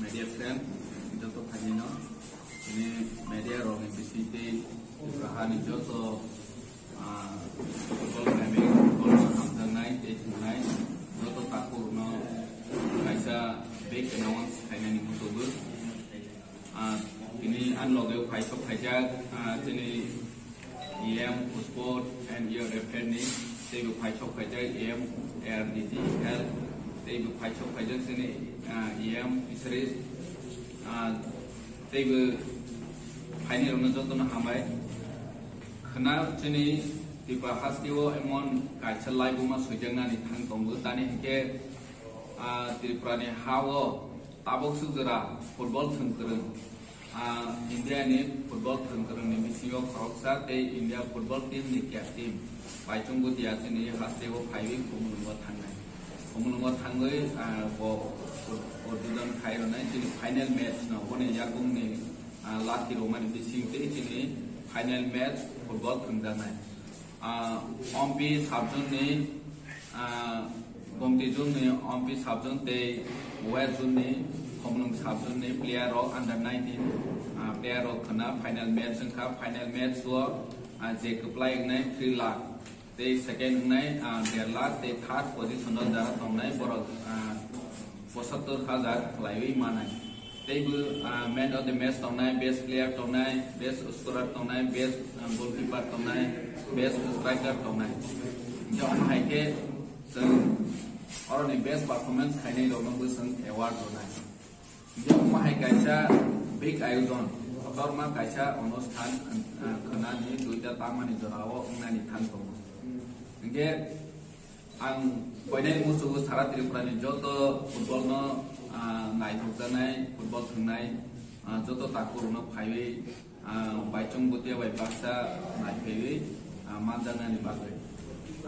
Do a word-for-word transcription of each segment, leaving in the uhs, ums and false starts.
Media friend, joto phainino, ini media rokni bisingtwi Tripura hani joto, ah, football phaimai, football no hamjaknai tei thwngnai joto takhukno kaisa big announce khainani muchungo. Ah, tini ani loge phaisok phaijak, ah, chini E M Sport and Youth Affairs ni teibo phaisok phaijak E M R D G L, teibo phaisok phaijak chini, ah, E M Fisheries, ah, teibo phainai rokno jotono hambai. Khwna chini Tripura hasteo emon kaisa laibuma swijaknani thang tongo, tani hinkhe, ah, Tripura ni ha-o tabuk swk jora football thwng kwrwng. Ah, India ni football thwng kwrwng ni bisingo khoroksa tei India football team ni captain Baichung Bhutia chini hasteo phaiwi Khumulwngo thangnai. Khumulwngo thangwi, ah, bo ud-, udbodon khai rwnai chini final match no, boni yakung ni, ah, lati rwmani bising tei chini final match football thwngjaknai. Ah, Ompi subzone ni, ah, Gomti zone ni Ompi subzone tei West zone ni Khumulwng subzone ni player rok under nineteen, ah, player rok khwna final match wngkha. Final match o, ah, je kwplai wngnai three lakh tei second wngnai, ah, der lakh tei third position o jara tongnai borok, ah, pochattor hajar khlaiwi manai. Teibo, ah, man of the match tongnai, best player tongnai, best scorer tongnai, best, ah, goalkeeper tongnai, best striker tongnai. Hinkhe omo hai khe chwng oroni best performance khainai rokno bo chwng award rwnai. Hinkhe omo hai kaisa big ayojon, kotorma kaisa onusthan, ah, khwnani duita tamani jorao wngnani thang tongo. Hinkhe Ang koinai muchungo sara Tripura ni joto football no, ah, naithokjaknai, football thwngnai, ah, joto takhuk rokno phaiwi, ah, Baichung Bhutia bai baksa naiphaiwi, ah, manjaknani bagwi.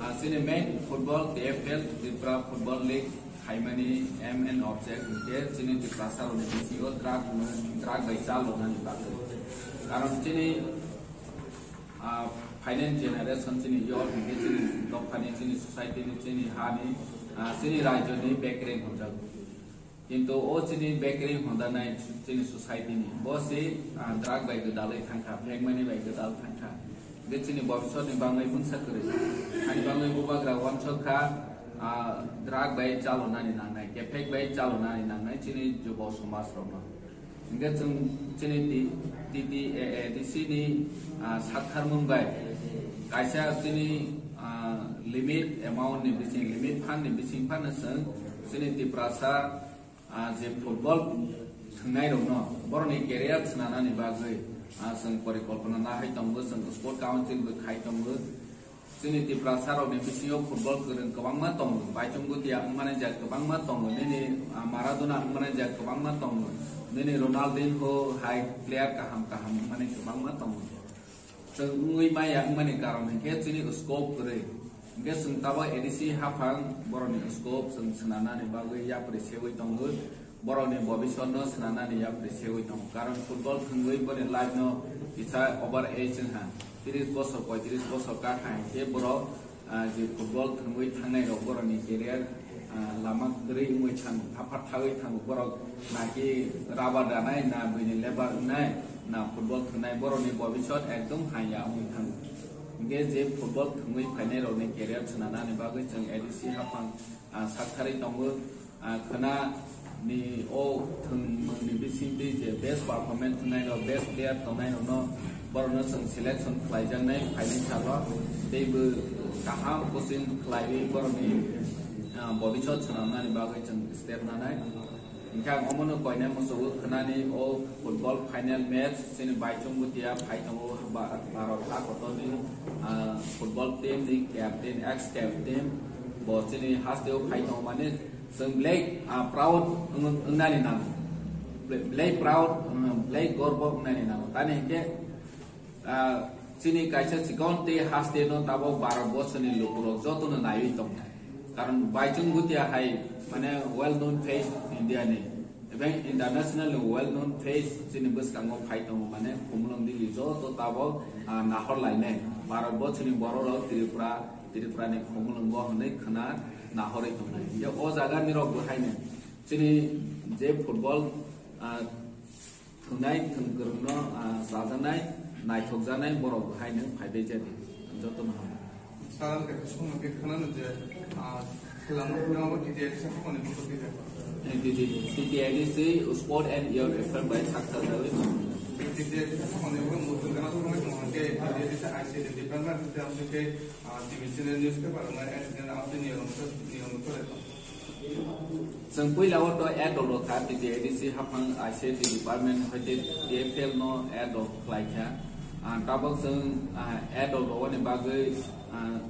Ah, chini main football T F L, Tripura Football League, khaimani M N object hinkhe chini Tiprasa rokni bisingo drug no, drug bai chalonani bagwi. Karon chini Ah, finance generation chini youth hinkhe chini dophani, chini society ni, chini hani, ah, chini rajyo ni bekereng hwnjago. Kintu o chini bekereng hwnjanai chini society ni, bo si, ah, drug bai gwdalwi thangkha, phekmani bai gwdal thangkha. Hinkhe chini bobisot ni bangwi mungsa kwrwi. Hani bangwi bubagra wansok kha, ah, drug bai chalonani nangnai, kephek bai chalonani nangnai chini jubo somaj rokno. Hinkhe chwng chini T-, T T A A D C ni, ah, saktharmung bai kaisa chini, ah, limit amount ni bising, limit fund ni bising phano chwng chini Tiprasa, ah, je football thwngnai rokno borokni career swnanani bagwi, ah, chwng porikolpona nahai tongo, chwng sport council bo khai tongo. Chini Tiprasa rokni bisingo football kwrwng kwbangma tongo, Baichung Bhutia wngmani jat kwbangma tongo, nini, ah, Maradona wngmani jat kwbangma tongo, nini Ronaldinho hai player kaham kaham wngmani kwbangma tongo. Chwng wngwi maya wngmani karon hinkhe chini scope kwrwi. Hinkhe chwng tabuk A D C haphang borokni scope chwng swnamnani bagwi yapri sewi tongo. Borokni bobisotno swnamnani yapri sewi tongo. Karon football thwngwi boni life no kisa over age wngkha. Tris bosor, poitris bosor kakha hinkhe borok, ah, je football thwngwi thangnai rok borokni career, ah, lama kwrwi wngwi thango, haphar thagwi thango. Borok naki rubber danai, na buini labour wngnai, na football thwngnai, borokni bobisot ekdom hamya wngwi thango. Hinkhe je football thwngwi phainai rokni career swnamnani bagwi chwng A D C haphang, ah, saktharwi tongo. Ah, khwna ni o thwngmungni bisingtwi je best performance wngnai rok, best player tongnai rokno, borokno chwng selection khlaijaknai phainai salo, teibo kaham coaching khlaiwi borokni, ah, bobisot swnamnani bagwi chwng step nanai. Hinkhe ang omono koinai muchungo khwnani o football final match chini Baichung Bhutia phai tongo ba-, Bharat ha kotorni, ah, football team ni captain, ex captain bo chini hasteo phai tongo mani. Chwng belai, ah, proud wng-, wngnani nango. Belai, belai proud, wng-, belai gorbo wngnani nango. Tani hinkhe, ah, chini kaisa chikon tei haste no tabuk Bharat borsoni lukurok jotono naiwi tongo. Karon Baichung Bhutia hai, mane, well known face India ni. Ebeng international well known face chini bwskango phai tongo, mane, Khumulwng digi joto tabuk, ah, nahor lainai. Bharat borsoni borok rok Tripura, Tripura ni Khumulwngo hwnwi khwna nahorwi tongnai. Hinkhe o jaga ni rok bo haino chini je football Ah, thwngnai thwngkwrwngno, ah, chajaknai, naithokjaknai borok haino phaibai jadi. Jotono hambai. Salam khe khwswngno khe khwnano je, ah, khwlangma phwrwngma T T I D C haphangni bukhuk twi kha. T T I D C Sport and Youth Affairs bai saksa jawi. T T I D C haphangni bukhuk muchung gana thangwi tongkha khe T T I D C I C D department tei amtwi khe, ah, T V channel newspaper rokno accident amtwi niyom niyom kore tong. Chwng puila o to ad rok rwkha, T T I D C haphang I C D department hoite T F L no ad rok khlaikha. Ah, tabok chwng, ah, ad rok rwani bagwi, ah,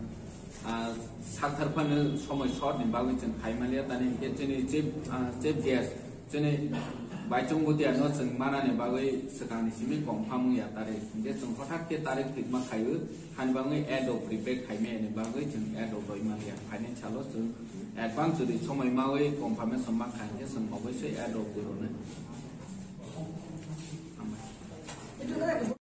ah, sakthar phano somoi short ni bagwi chwng khai manya, tani hinkhe chini chief, ah, chief guest chini Baichung Bhutia no chwng manani bagwi swkangni simi confirm wngya tarik. Hinkhe chwng hothat khe tarik thwima khaiwi hani bagwi ad rok prepare khaimani bagwi chwng ad rok rwi manya. Phaini salo chwng advance jodi somoi mawi confirmation ma kha hinkhe chwng obviously ad rok rwnai.